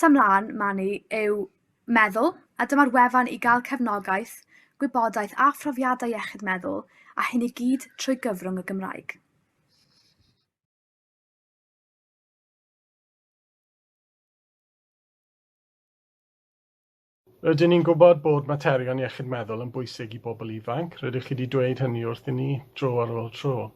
Nesa mlaen, Mani, yw Meddwl, a dyma'r wefan i gael cefnogaeth, gwybodaeth a phrofiadau iechyd meddwl, a hyn i gyd trwy gyfrwng y Gymraeg. Rydyn ni'n gwybod bod materion iechyd meddwl yn bwysig i bobl ifanc, rydych chi wedi dweud hynny wrthyn ni dro ar ôl tro.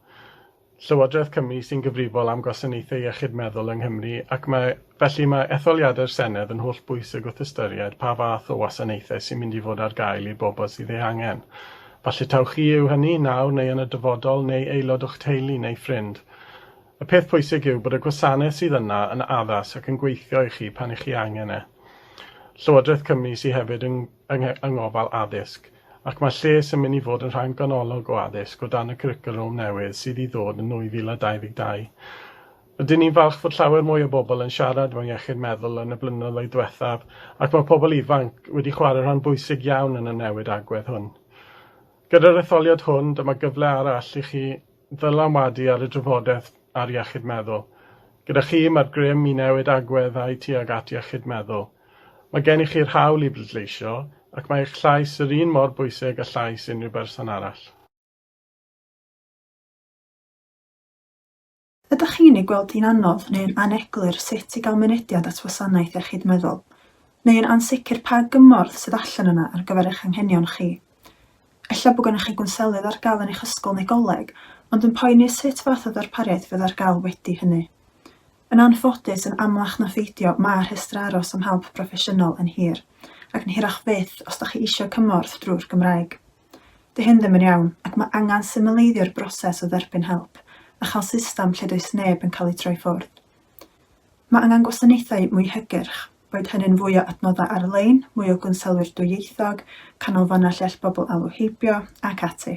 Llywodraeth Cymru sy'n gyfrifol am gwasanaethau iechyd meddwl yng Nghymru ac mae, felly mae etholiadau'r Senedd yn holl bwysig wrth ystyried pa fath o wasanaethau sy'n mynd i fod ar gael i'r bobl sydd eu hangen. Falle taw chi yw hynny, nawr neu yn y dyfodol, neu aelod o'ch teulu neu ffrind. Y peth pwysig yw bod y gwasanaeth sydd yna yn addas ac yn gweithio i chi pan i chi angen e. Llywodraeth Cymru sydd hefyd yng, yng, yng ngofal addysg, ac mae lles yn mynd i fod yn rhan ganolog o addysg o dan y cwricwlwm newydd sydd i ddod yn 2022. Rydyn ni'n falch fod llawer mwy o bobl yn siarad mewn iechyd meddwl yn y blynyddoedd diwethaf, ac mae pobl ifanc wedi chwarae rhan bwysig iawn yn y newid agwedd hwn. Gyda'r etholiad hwn, dyma gyfle arall i chi ddylanwadu ar y drafodaeth ar iechyd meddwl. Gyda chi, mae'r grym i newid agweddau tuag at iechyd meddwl. Mae gennych chi'r hawl i bleidleisio, ac mae eich llais yr un mor bwysig â llais unrhyw berson arall. Ydych chi'n ei gweld hi'n anodd neu'n aneglur sut i gael mynediad at wasanaeth iechyd meddwl, neu yn ansicr pa gymorth sydd allan yna ar gyfer eich anghenion chi? Ella bod gennych chi gwnselydd ar gael yn eich ysgol neu goleg, ond yn poeni sut fath o ddarpariaeth fydd ar gael wedi hynny. Yn anffodus, yn amlach na pheidio, mae rhestrau aros am help broffesiynol yn hir, ac yn hirach fyth os dach chi eisiau cymorth drwy'r Gymraeg. 'Di hyn ddim yn iawn, ac mae angen symleiddio'r broses o dderbyn help, a chael system lle does neb yn cael eu troi ffwrdd. Mae angen gwasanaethau mwy hygyrch, boed hynny'n fwy o adnoddau ar-lein, mwy o gwnselwyr dwyieithog, canolfannau lle all bobl alw heibio, ac ati.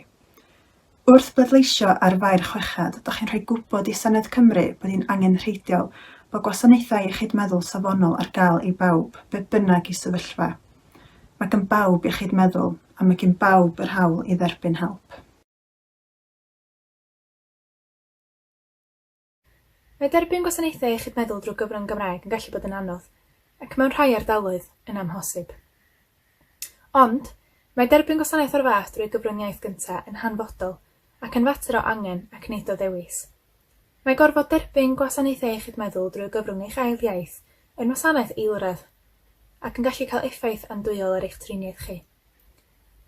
Wrth bleidleisio ar Fai'r Chweched, dach chi'n rhoi gwybod i Senedd Cymru bod hi'n angenrheidiol bod gwasanaethau iechyd meddwl safonol ar gael i bawb, be bynnag eu sefyllfa. Mae gan bawb iechyd meddwl, a mae gin bawb yr hawl i dderbyn help. Mae derbyn gwasanaethau iechyd meddwl drwy gyfrwng y Gymraeg yn gallu bod yn anodd, ac mewn rhai ardaloedd, yn amhosib. Ond, mae derbyn gwasanaeth o'r fath drwy gyfrwng iaith gyntaf yn hanfodol ac yn fater o angen ac nid o ddewis. Mae gorfod derbyn gwasanaethau iechyd meddwl drwy gyfrwng eich ail iaith yn wasanaeth eilradd, ac yn gallu cael effaith andwyol ar eich triniaeth chi.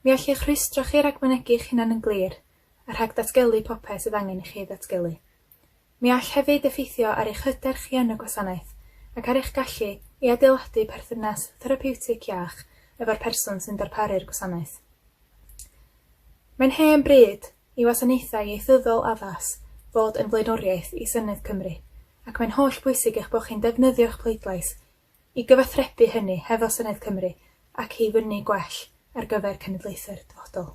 Mi all eich rhwystro chi rhag mynegi eich hunan yn glir, a rhag datgelu popeth sydd angen i chi ei ddatgelu. Mi all hefyd effeithio ar eich hyder chi yn y gwasanaeth, ac ar eich gallu i adeiladu perthynas therapiwtig iach efo'r person sy'n darparu'r gwasanaeth. Mae'n hen bryd i wasanaethau ieithyddol addas fod yn flaenoriaeth i Senedd Cymru, ac mae'n holl bwysig eich bod chi'n defnyddio'ch pleidlais i gyfathrebu hynny hefo Senedd Cymru ac i fynnu gwell ar gyfer cenedlaethau'r dyfodol.